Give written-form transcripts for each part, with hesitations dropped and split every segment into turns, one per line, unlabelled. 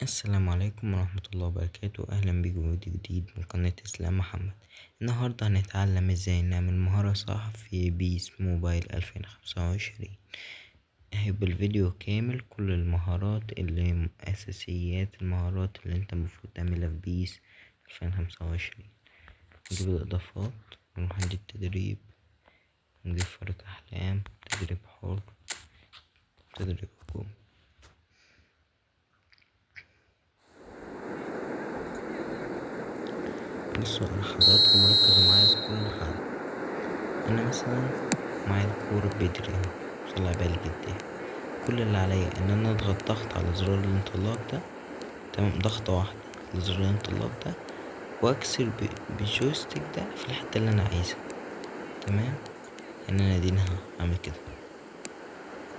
السلام عليكم ورحمة الله وبركاته. أهلا بيكم في فيديو جديد من قناة إسلام محمد. النهاردة هنتعلم ازاي نعمل مهارة صح في PES Mobile 2025. هيبقى الفيديو كامل كل المهارات اللي أساسيات المهارات اللي انت المفروض تعملها في PES 2025. نجيب الإضافات، نروح عند التدريب، نجيب فريق أحلام، تدريب حر، تدريب هجوم. بصوا على حضراتكم، ركزوا معايا في كل حركة. أنا مثلا معايا الكورة بدري أهو، طلع بالي جدا. كل اللي عليا إن أنا أضغط ضغط على زرار الانطلاق ده، تمام، ضغطة واحدة على زرار الانطلاق ده، وأكسر بالجويستيك ده في الحتة اللي أنا عايزها، تمام. إن أنا دي هعمل كده،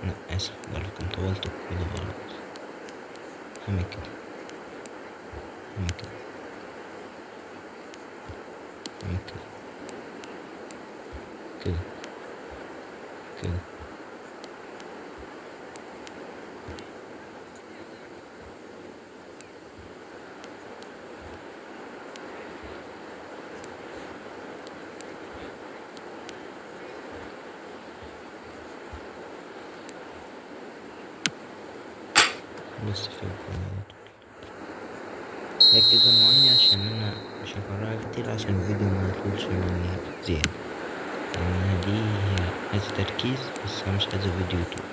لا آسف حضراتكم طولت الكورة غلط، هعمل كده، هعمل كده، هعمل كده، كده، كده. بس في الجول على طول. ركزوا معايا عشان انا مش هكررها كتير عشان الفيديو ما يطولش مني زيادة، لان دي هي عايزة تركيز بس انا مش عايز الفيديو يطول.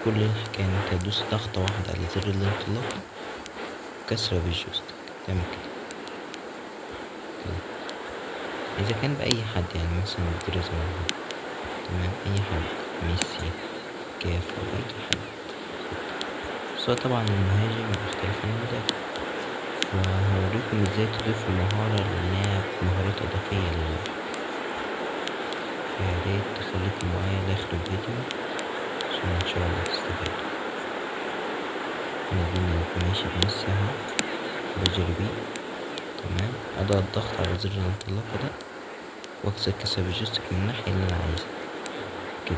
كل الحكاية ان انت تدوس ضغطة واحدة على زر الانطلاقة وكسرة بالجويستيك تعمل كده كده، اذا كان بأي حد، مثلا جريزمان اهو، تمام، اي حد، ميسي، كافو، اي حد. بس هو طبعا المهاجم بيختلف عن المدافع. وهوريكم ازاي تضيفوا مهارة للاعب، مهارات اضافية للاعب، فياريت تخليكم معايا لاخر الفيديو عشان ان شاء الله تستفادوا. انا دينا ماشي بميسي اهو، بجري بيه، تمام، اضغط ضغط على زر الانطلاقة ده واكسر كسر الجويستيك من الناحية اللي انا عايزها كده.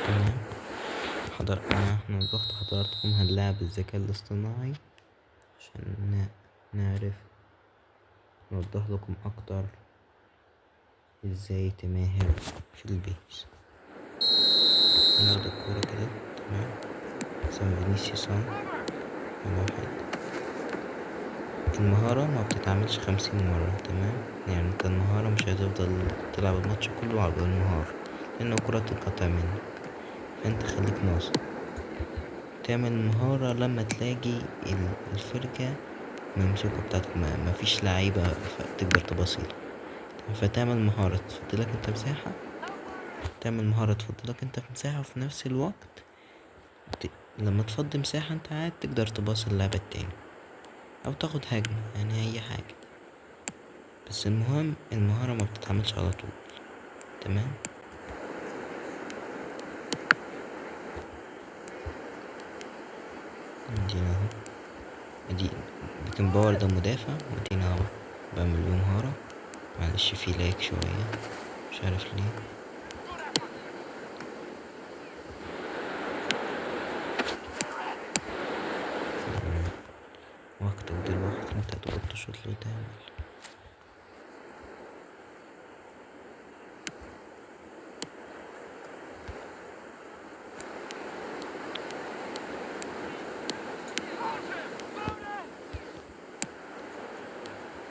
تمام. احنا الوقت حضراتكم هنلعب الذكاء الاصطناعي عشان نعرف نوضح لكم اكتر ازاي تماهر في البيس. هناخد الكورة كده، تمام، مثلا فينيسيوس اهو، واحد. المهارة ما بتتعملش 50 مرة، تمام، انت المهارة مش هتفضل تلعب الماتش كله على المهارة لان الكرة تنقطع منك، فانت خليك ناصح تعمل مهارة لما تلاقي الفرقة ممسوكة بتاعتك، ما فيش لعيبة تقدر تباصيلها، فتعمل مهارة تفضلك انت مساحة، تعمل مهارة تفضلك انت في مساحة، وفي نفس الوقت لما تفضي مساحة انت قاعد تقدر تباصي اللاعب التاني او تاخد هجمة، اي حاجة، بس المهم المهارة ما بتتعملش على طول، تمام. ادينا اهو، ادي بيكنباور ده مدافع، وادينا اهو بعمل له مهارة، معلش في لاج شوية مش عارف ليه. وقتك دلوقتي انت هتقعد تشوط له وتعمل.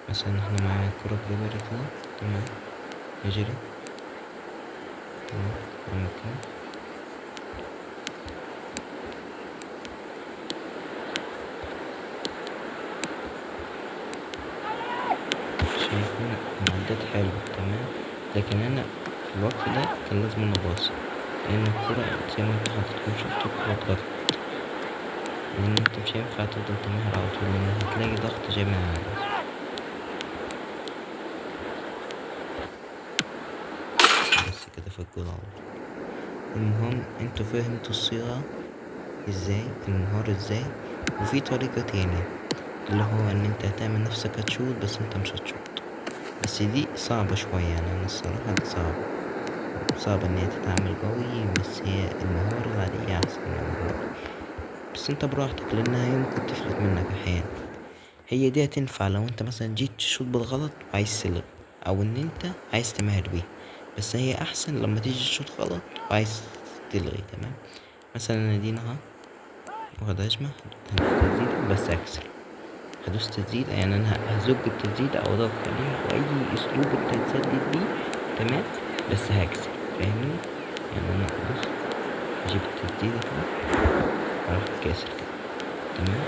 مثلا احنا معانا كرة بريبري كده، تمام، نجري، تمام، نعمل كده، شايفين معدات حلوة، تمام، لكن انا في الوقت ده كان لازم انا اباصي لان الكرة زي ما انتوا حضراتكم شفتوا الكرة اتقطعت، لان انت مش هينفع تفضل تمهر على طول لان هتلاقي ضغط جاي من عندك. بس كده في الجول على طول. المهم انتوا فهمتوا الصيغة ازاي، المهارة ازاي. وفي طريقة تانية اللي هو ان انت هتعمل نفسك هتشوط بس انت مش هتشوط، بس دي صعبة شوية يعني. انا الصراحة دي صعبة ان هي تتعمل قوي، بس هي المهارة العادية احسن من رأيي، بس انت براحتك لانها هي ممكن تفلت منك احيانا. هي دي هتنفع لو انت مثلا جيت تشوط بالغلط وعايز تلغي، او ان انت عايز تمهر بيها، بس هي احسن لما تيجي تشوط غلط وعايز تلغي. تمام، مثلا انا دي اهو واخد هجمة، هدوس تسديدة بس اكسر، هدوس تسديدة يعني انا هزج التسديدة او اضغط عليها او اي اسلوب انت هتسدد بيه. تمام، بس هكسر، فاهمني؟ يعني انا بص هجيب التسديدة كده اروح كاسر كده. تمام،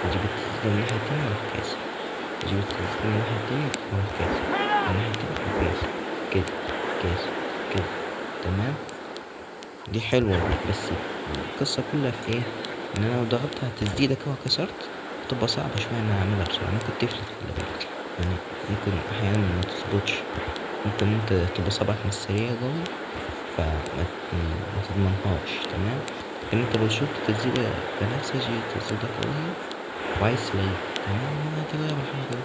هجيب التسديدة من الناحية التانية واروح كاسر، هجيب التسديدة من الناحية التانية واروح كاسر، من الناحية التانية واروح كاسر كده، كاسر كده. تمام، دي حلوة دي، بس القصة كلها في ايه؟ ان انا لو ضغطت على التسديدة كده وكسرت هتبقى صعبة شوية ان انا اعملها بسرعة، ممكن تفلت، خلي بالك يعني، ممكن احيانا ما تظبطش، ممكن انت تبقى صبعك مش سريع قوي فما تضمنهاش. تمام، لكن انت لو شفت تسديدة بنفسجي تسديدة قوية وعايز تلغيها، تمام، هتلغيها بالحركة دي.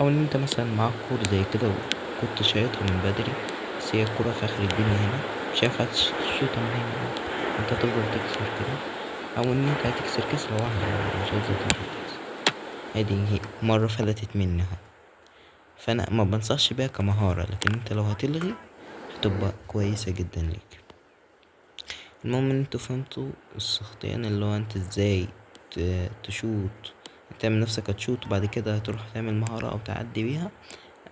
او ان انت مثلا معاك كورة زي كده وكنت شايطها من بدري، بس هي الكورة في اخر الدنيا هنا مش هينفع تشوطها من هنا يعني، انت هتفضل تكسر كده، او ان انت هتكسر كسرة واحدة يعني، مش قصدي تفضل تكسر. ادي هي مرة فلتت مني اهو، فانا ما بنصحش بيها كمهارة، لكن انت لو هتلغي هتبقى كويسة جدا ليك. المهم ان انتوا فهمتوا السختين، اللي هو انت ازاي تشوط، تعمل نفسك هتشوط وبعد كده هتروح تعمل مهارة او تعدي بيها،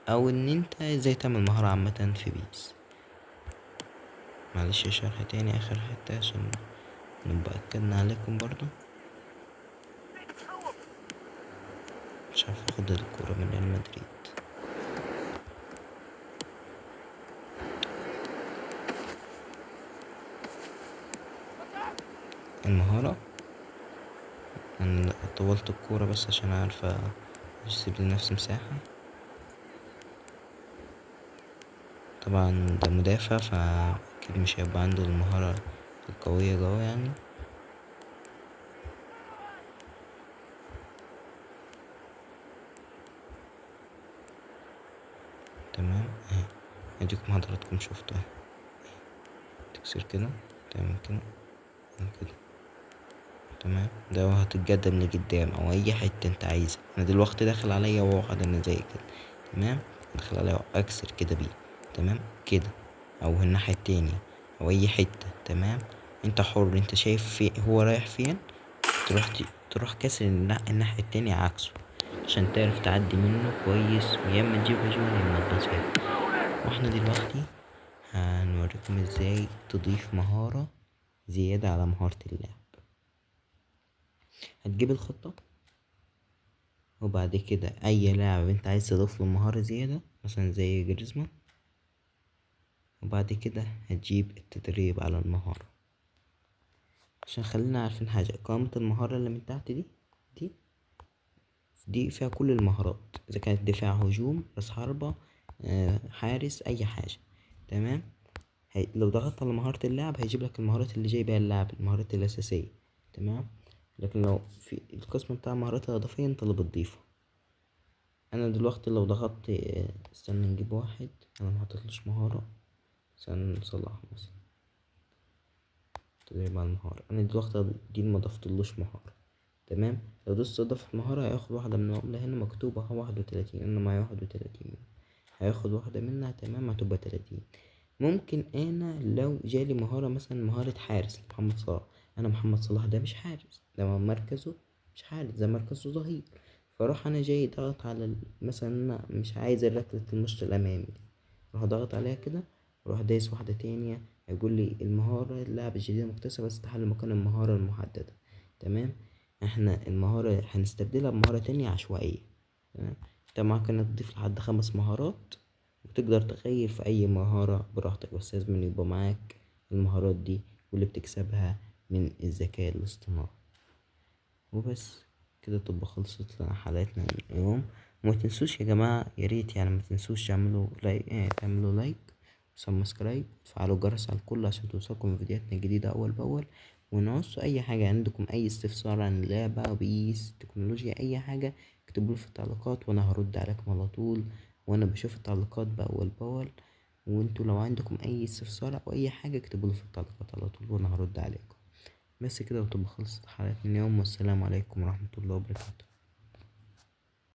او ان انت ازاي تعمل مهارة عامة في بيس. معلش شرح تاني اخر حتة عشان نبقى اكدنا عليكم برضو. مش عارف اخد الكورة من ريال مدريد. المهارة انا طولت الكورة بس عشان اعرف اسيب لنفسي مساحة. طبعا ده مدافع فاكيد مش هيبقى عنده المهارة القوية جوه يعني. تمام اهي اديكم حضراتكم شفتوا اهي، تكسر كده تعمل كده تعمل كده. تمام، ده هتتقدم لقدام او اي حتة انت عايزها. انا دلوقتي داخل عليا واحد انا زي كده، تمام، داخل عليا اكسر كده بيه، تمام كده، او الناحية التانية او اي حتة. تمام، انت حر، انت شايف في هو رايح فين تروح كاسر الناحية التانية عكسه عشان تعرف تعدي منه كويس، ويا اما تجيبها جوه يا اما تباصيها. واحنا دلوقتي هنوريكم ازاي تضيف مهارة زيادة على مهارة اللعب. هتجيب الخطة وبعد كده اي لاعب انت عايز تضيف له مهارة زيادة مثلا زي جريزمان، وبعد كده هتجيب التدريب على المهارة. عشان خلينا عارفين حاجة، قائمة المهارة اللي من تحت دي فيها كل المهارات، اذا كانت دفاع، هجوم، راس حربة، حارس، اي حاجة. تمام، لو ضغطت على مهارة اللاعب هيجيب لك المهارات اللي جاي بيها اللاعب، المهارات الأساسية. تمام، لكن لو في القسم بتاع المهارات الإضافية انت اللي بتضيفه. انا دلوقتي لو ضغطت، استنى نجيب واحد انا ما حطيتلوش مهارة، استنى نصلحه مثلا تدريب على المهارة. انا دلوقتي دي ما ضفتلوش مهارة. تمام، لو دوست اضافة مهارة هياخد واحدة من العملة هنا مكتوبة اهو 31، انا معايا 31، هياخد واحدة منها. تمام، هتبقى 30. ممكن انا لو جالي مهارة مثلا مهارة حارس لمحمد صلاح، انا محمد صلاح ده مش حارس، ده مركزه مش حارس، ده مركزه ظهير، فاروح انا جاي ضغط على مثلا انا مش عايز الركلة المشط الامامي دي، اروح ضغط عليها كده واروح دايس واحدة تانية، هيقول لي المهارة اللاعب الجديدة مكتسبة بس تحل مكان المهارة المحددة. تمام، احنا المهارة هنستبدلها بمهارة تانية عشوائية. تمام، انت معاك انك تضيف لحد 5 مهارات، وتقدر تغير في اي مهارة براحتك، بس لازم يبقى معاك المهارات دي واللي بتكسبها من الذكاء الاصطناعي. وبس كده تبقى خلصت لنا حلقتنا اليوم. وما تنسوش يا جماعة، يا ريت ما تنسوش تعملوا لايك، تعملوا لايك subscribe، وتفعلوا الجرس على الكل عشان توصلكم فيديوهاتنا الجديدة أول بأول. وإن عوزتوا أي حاجة، عندكم أي استفسار عن اللعبة، PES، تكنولوجيا، أي حاجة، اكتبولي في التعليقات وأنا هرد عليكم على طول، وأنا بشوف التعليقات بأول بأول. وانتوا لو عندكم أي استفسار أو أي حاجة اكتبولي في التعليقات على طول وأنا هرد عليكم. بس كده وتبقى خلصت حلقتنا اليوم، والسلام عليكم ورحمة الله وبركاته.